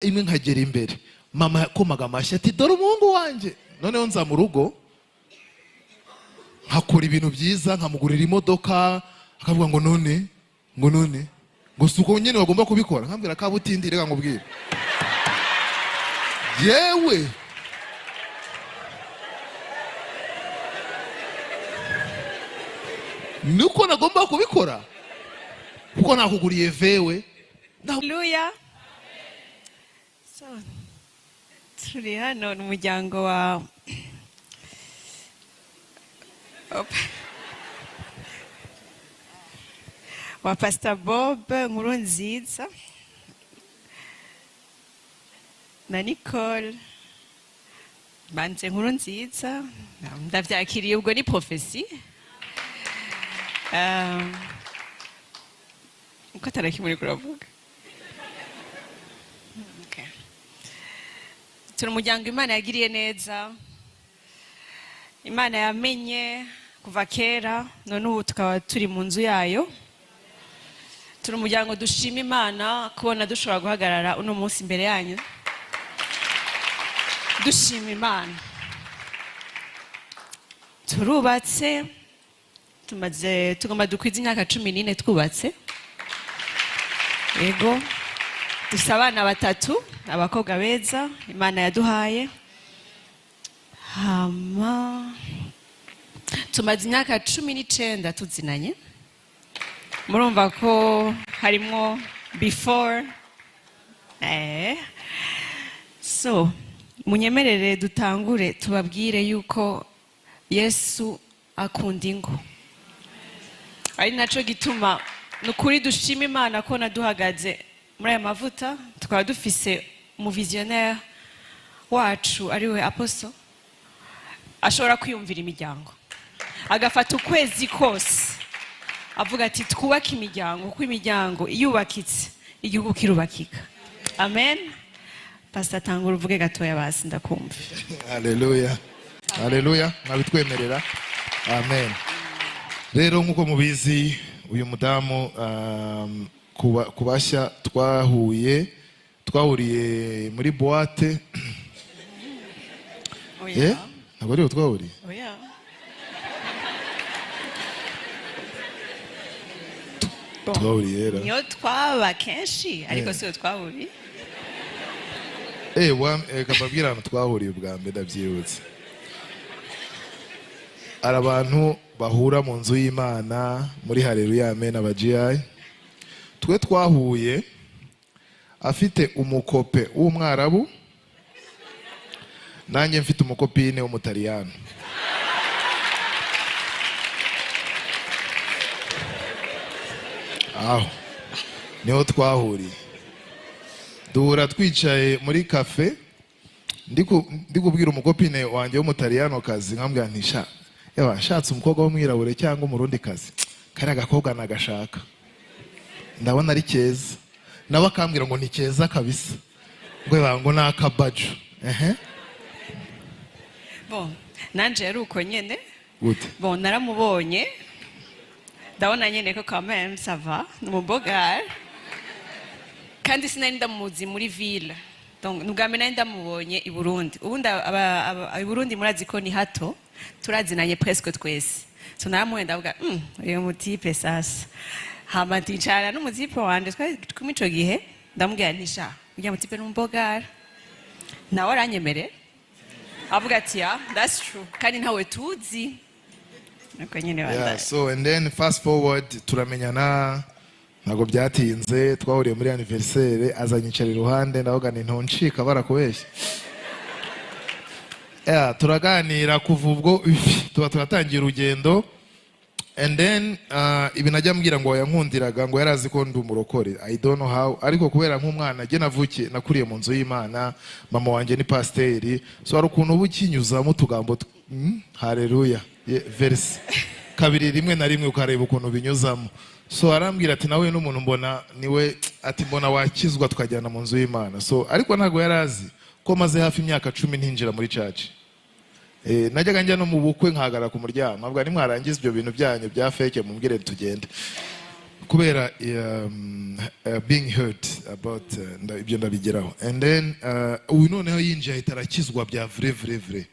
Imwe nkagera imbere, mama yakomaga amashyi ati: "Dore umuhungu wanjye." Noneho nza mu rugo nkakora ibintu byiza, nkamugurira imodoka, akavuga ngo none, ngo none, ngo si uko nyine bagomba kubikora. Nkambwira: "Kabutindi, reka nkubwire, yewe niko nagomba kubikora kuko nakuguriye vewe." Haleluya. So, turi hano ni umuryango wa Op. wa Pastor Bob Nkurunziza na Nicole Banze Nkurunziza. Ndavyakiriye, ubwo ni prophétie. Uko atarakimuri kuravuga. Okay. Turi umuryango Imana yagiriye neza, Imana yamenye kuva kera, none ubu tukaba turi mu nzu yayo. Turi umuryango dushima Imana kubona dushobora guhagarara uno munsi imbere yanyu dushima Imana. Turubatse, tumaze, tugomba dukwiza imyaka 14 twubatse. Yego, dufite abana batatu, abakobwa beza Imana yaduhaye. Hama tumaze imyaka 19 tuzinanye. Murumva ko harimwo before. So munyemerere dutangure tubabwire yuko Yesu akunda ingo, ari naco gituma ni ukuri dushima Imana ko naduhagaze muri aya mavuta, tukaba dufise umuvisionnaire wacu ariwe apostle ashobora kwiyumvira imiryango, agafata ukwezi kose avuga ati: "Twubake imiryango, kuko imiryango iyubakitse igihugu kirubakika." Amen. Pastor, tangura uvuge gatoya basi, ndakumva. Haleluya, haleluya! Mwabitwemerera? Amen. Rero nk'uko mubizi, uyu mudamu, ku bashya twahuye, twahuriye muri boîte. Oya. Eh, ntabwo ariho twahuriye? Oya. Bon. Twahuriye era Niyo twaba kenshi, ariko siyo twahuriye. Eh, wa kababwira ahantu twahuriye ubwa mbere, ndabyibutse. Hari abantu bahura mu nzu y'Imana muri Haleluya Amen, aba GI. Twe twahuye afite umukope w'umwarabu, nanjye mfite umukopine w'umutaliyano. Aho niho twahuriye, duhura twicaye muri café, ndi kubwira umukopine wanjye w'umutaliyano kazi, nkambwira nti: "Sha yaba nshatse umukobwa w'umwirabure cyangwa umurundi kazi, kariya gakobwa nagashaka, ndabona ari keza." Nawe akambwira ngo ni keza kabisa, ngo yaba ngo ni akabaju ehe. Bon, nanje yari uko nyene. Gute? Bon, naramubonye, ndabona nyene ko quand même ça va, ni umubogari, kandi sinari ndamuzi muri ville. Donc ni ubwa mbere nari ndamubonye i Burundi. Ubundi i Burundi murazi ko ni hato, turazinanye presque twese. So naramubonye, ndavuga: uyu mutipe sasa." Hama ndicara n'umutipe wanje twari kumwe ico gihe, ndamubwira nti: "Sha, uriya mutipe ni umubogari." Nawe aranyemerera, avuga ati: "Yeah, that's true." Kandi ntawe tuzi nuko nyine. Yeah, Banda. So and then fast forward, turamenyana, ntabwo byatinze, twahuriye muri anniversaire, azanyicara iruhande, ndavuga nti: "Ntuncika, barakubeshya." Yeah, turaganira, kuva ubwo tuba turatangiye urugendo. And then ibintu ajya ambwira ngo yankundiraga, ngo yari azi ko ndi umurokore, I don't know how, ariko kubera nk'umwana jye navukiye, nakuriye mu nzu y'Imana, mama wanjye ni pasiteri, so hari ukuntu uba ukinyuzamo utugambo haleluya, verse kabiri, rimwe na rimwe ukareba ukuntu binyuzamo. So arambwira ati: "Nawe n'umuntu mbona niwe," ati: "Mbona wakizwa tukajyana mu nzu y'Imana." So ariko ntabwo yari azi ko maze hafi imyaka 10 ntinjira muri church. Najyaga njya no mu bukwe nkahagarara ku muryango, nkavuga: "Nimwarangiza ibyo bintu byanyu bya fake mumbwire tugende." Kubera being hurt about ibyo ndabigeraho. And then uyu noneho yinjiye, ahita arakizwa bya vrai vrai vrai.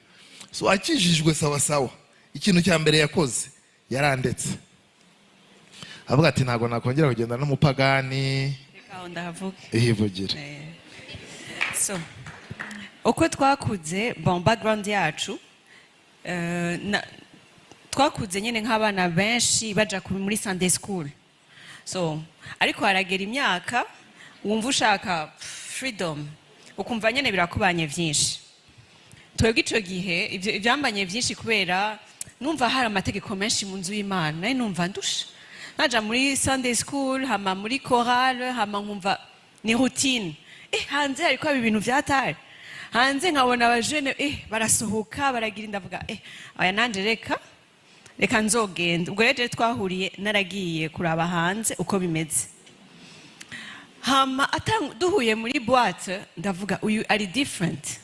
So akijijwe sawa sawa, ikintu cya mbere yakoze, yarandetse, avuga ati: "Ntabwo nakongera kugenda n'umupagani." Reka aho ndahavuge. Ihivugire. So uko twakuze, bon, background yacu, twakuze nyine nk'abana benshi baja muri Sunday school. So ariko haragera imyaka wumva ushaka freedom, ukumva nyine birakubanye vyinshi. Twebwe ico gihe ivyo ivyambanye vyinshi, kubera numva hari amategeko menshi mu nzu y'Imana. Nari numva ndusha, naja muri Sunday school, hama muri chorale, hama nkumva ni routine. Hanze hariko haba ibintu vyatari hanze, nkabona abajene barasohoka, baragira, ndavuga: "Aya nanje reka nzogenda." Ubwo rero twahuriye naragiye kuraba hanze uko bimeze. Hama duhuye muri boîte, ndavuga: "Uyu ari different."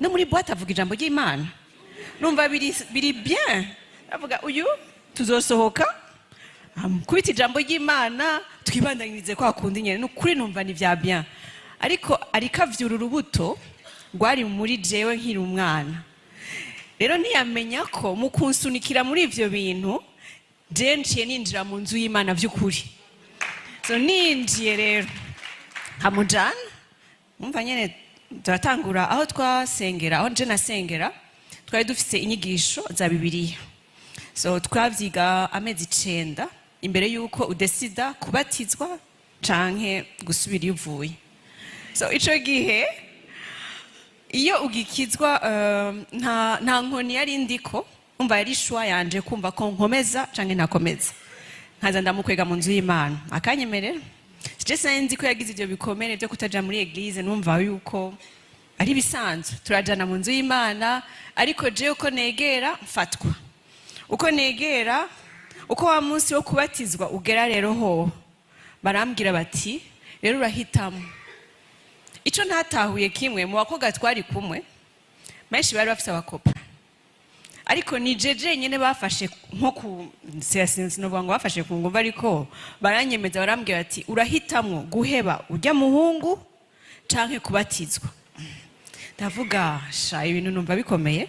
No muri boîte avuga ijambo ry'Imana, numva biri bien. Ndavuga: "Uyu tuzosohoka kubita ijambo ry'Imana, twibandanyirize kwa kundi nyene." Ni ukuri numva ni vya bien, ariko ariko avyura urubuto rwari muri jewe nkiri umwana. Rero ntiyamenya ko mu kunsunikira muri ivyo bintu, je nciye ninjira mu nzu y'Imana vy'ukuri. So ninjiye rero nkamujana, umva nyene turatangura aho twasengera, aho nje nasengera, twari dufise inyigisho za Bibiliya. So twavyiga amezi 9 imbere y'uko udesida kubatizwa canke gusubira iyo uvuye. So ico gihe iyo ugikizwa, nta nkoni yari ndiko, umva yari choix yanje kumva ko nkomeza canke ntakomeza. Nkaza ndamukwega mu nzu y'Imana, akanyemerera. Je sinari nzi ko yagize ivyo bikomere byo kutaja muri église, numva yuko ari bisanzwe. Turajana mu nzu y'Imana, ariko jewe uko negera mfatwa, uko negera, uko wa munsi wo kubatizwa ugera rero, ho barambwira bati: "Rero urahitamo." Ico ntatahuye kimwe, mu bakobwa twari kumwe benshi bari bafise abakopa, ariko ni jeje nyene bafashe nko ku, sinovuga ngo bafashe ku nguvu, ariko baranyemeza, barambwira bati: "Urahitamwo guheba urya muhungu canke kubatizwa." Ndavuga: "Sha, ibintu numva bikomeye."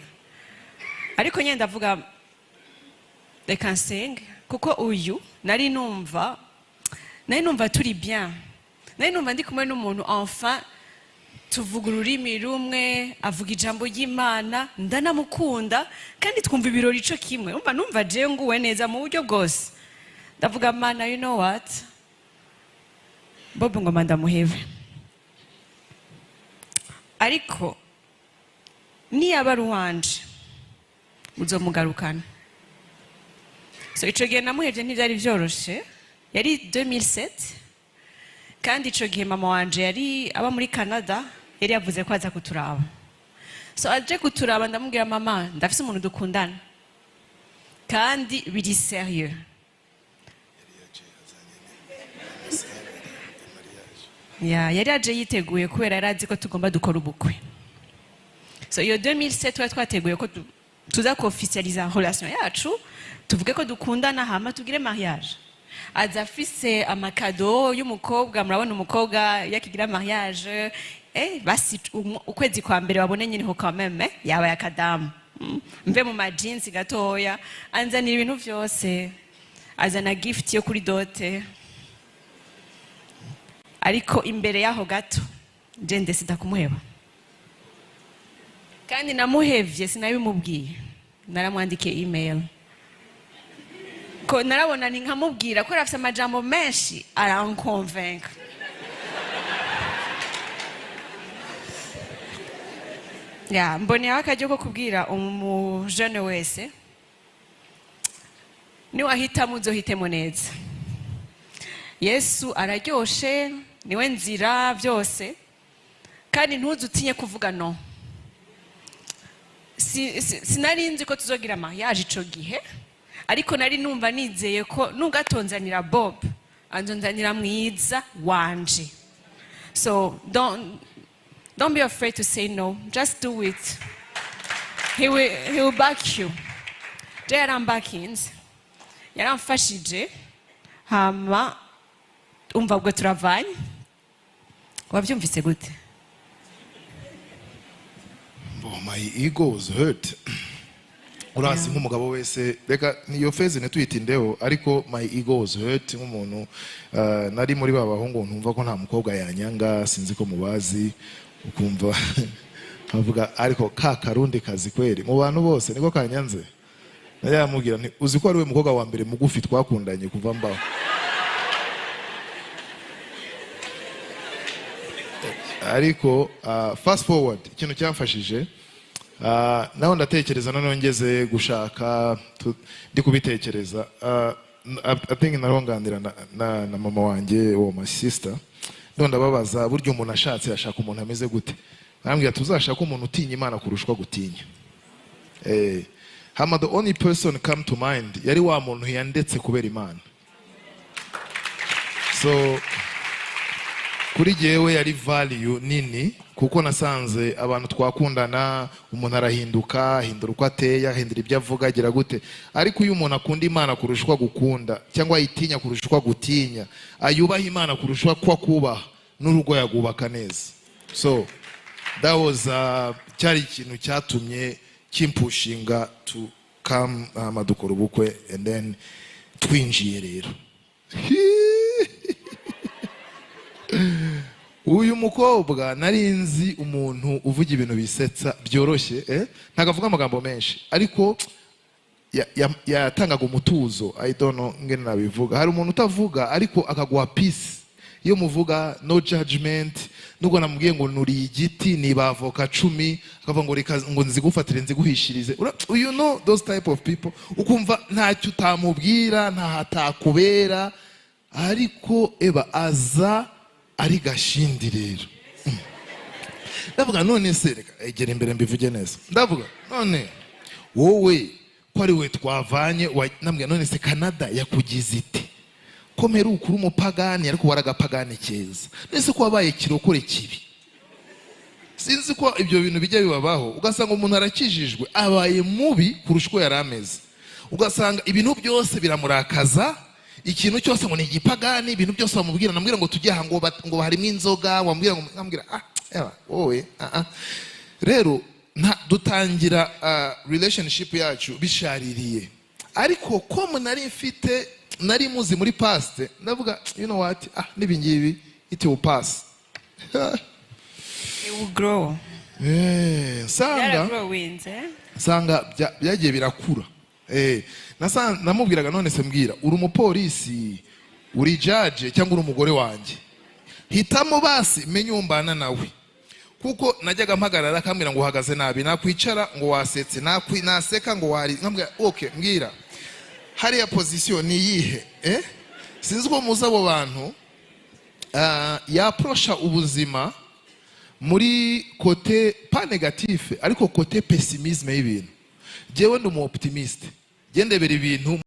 Ariko nyene ndavuga: "Reka nsenge," kuko uyu nari numva turi bien, nari numva ndi kumwe n'umuntu, enfin tuvuga ururimi rumwe, avuga ijambo ry'Imana, ndanamukunda, kandi twumva ibirori ico kimwe. Umva, numva jewe nguwe neza mu buryo bwose. Ndavuga: "Mana, you know what, Bob ngoma ndamuhebe, ariko niyaba ari uwanje uzomugarukana." So ico gihe namuhevye ntivyari vyoroshe, yari 2007, kandi ico gihe mama wanje yari aba muri Canada, yari yavuze ko aza kuturaba. So aje kuturaba, ndamubwira: "Mama, ndafise umuntu dukundana kandi biri sérieux." Ya, yari aje yiteguye, kubera yari azi ko tugomba dukora ubukwe. So iyo 2007 twari twateguye ko tuza kuofficializa relation yacu, tuvuge ko dukundana, hama tugire mariage. Aza afise amakado y'umukobwa. Murabona umukobwa yakigira mariage, basi ukwezi kwa mbere babone nyine ho quand même yabaye akadamu. Mve mu ma jeans gatoya, anzanira ibintu vyose, azana gift yo kuri dot. Ariko imbere yaho gato je ndesida kumuheba, kandi namuhevye sinabimubwiye, naramwandikiye email, ko narabona ni nkamubwira ko afise amajambo menshi arankonvenka. Ya, mboneyeho akaryo ko kubwira umujene wese: niwahitamo uzohitemo neza. Yesu araryoshe, niwe nzira, byose, kandi ntuze utinye kuvuga no. Sinari nzi ko tuzogira mariage ico gihe, ariko nari numva nizeye ko nubwo atonzanira Bob, anzonzanira mwiza wanje. So don't be afraid to say no, just do it. He will back you. Je yarambakinze, yaramfashije. Hama Umva, ubwo turavanye. Wabyumvise gute? Oh, my ego was hurt. Urazi, nk'umugabo wese, reka niyo phase ntituyitindeho, ariko my ego was hurt nk'umuntu nari muri ba bahungu ntumva ko nta mukobwa yanyanga. Sinzi ko mubazi, ukumva nkavuga, ariko ka Karundi kazi kweri, mu bantu bose niko kanyanze. Najya yamubwira nti: "Uzi ko ari we mukobwa wa mbere mugufi twakundanye kuva mbaho?" Ariko fast forward, ikintu cyamfashije, naho ndatekereza, noneho ngeze gushaka, ndi kubitekereza, I think naronganira na mama wanjye, uwo my sister, none ndababaza: "Burya umuntu ashatse ashaka umuntu ameze gute?" Arambwira: "Tuzashaka umuntu utinya Imana kurushwa gutinya." Hama the only person come to mind yari wa muntu yandetse kubera Imana. So kuri jyewe yari value nini, kuko nasanze abantu twakundana, umuntu arahinduka, ahindura uko ateye, ahindura ibyo avuga, agira gute. Ariko iyo umuntu akunda Imana kurusha uko agukunda, cyangwa ayitinya kurusha uko agutinya, ayubaha Imana kurusha uko akubaha, n'urugo yagubaka neza. So that was cyari ikintu cyatumye kimpushinga to come, hama dukora ubukwe, and then twinjiye rero. Uyu mukobwa nari nzi umuntu uvuga ibintu bisetsa byoroshye, eh? Ntabwo avuga amagambo menshi, ariko yatangaga umutuzo. I don't know ngene nabivuga. Hari umuntu utavuga ariko akaguha peace iyo muvuga, no judgment. Nubwo namubwiye ngo nuriye igiti niba avoka 10, akavuga ngo reka ngo nzigufatire nziguhishirize. You know those type of people, ukumva ntacyo utamubwira, nta hatakubera. Ariko eba aza ari gashindi rero. Ndavuga: "None se reka egera imbere mbivuge neza." Ndavuga: "None wowe ko ari we twavanye?" Nambwira: "None se Canada yakugize ite, ko mperuka uri umupagani, ariko waragapagani keza? None se ko wabaye kirokore kibi?" Sinzi ko ibyo bintu bijya bibabaho, ugasanga umuntu arakijijwe, abaye mubi kurusha uko yari ameze, ugasanga ibintu byose biramurakaza, ikintu cyose ngo ni igipagani, ibintu byose bamubwira. Namubwira ngo tujye aha, ngo ngo harimo inzoga, wamubwira ngo, nkambwira: "Ah, ewa, wowe, ah, ah." Rero dutangira relationship yacu bishaririye, ariko ko nari mfite, nari muzi muri past, ndavuga: "You know what, ah, n'ibi ngibi it will pass." It will grow. Nsanga Byaragrowinze. nsanga byagiye birakura. Namubwiraga: "None se mbwira, uri umupolisi, uri judge, cyangwa uri umugore wanjye? Hitamo basi, menye uwo mbana nawe." Kuko najyaga mpagarara akambwira ngo uhagaze nabi, nakwicara ngo wasetse, naseka ngo wari. Nkambwira: "Okay, mbwira, hariya position ni iyihe?" Sinzi ko muzi abo bantu, yaprosha ubuzima muri côté pas négatif, ariko côté pessimisme y'ibintu. Jewe ndi umu optimiste, ndebera ibintu.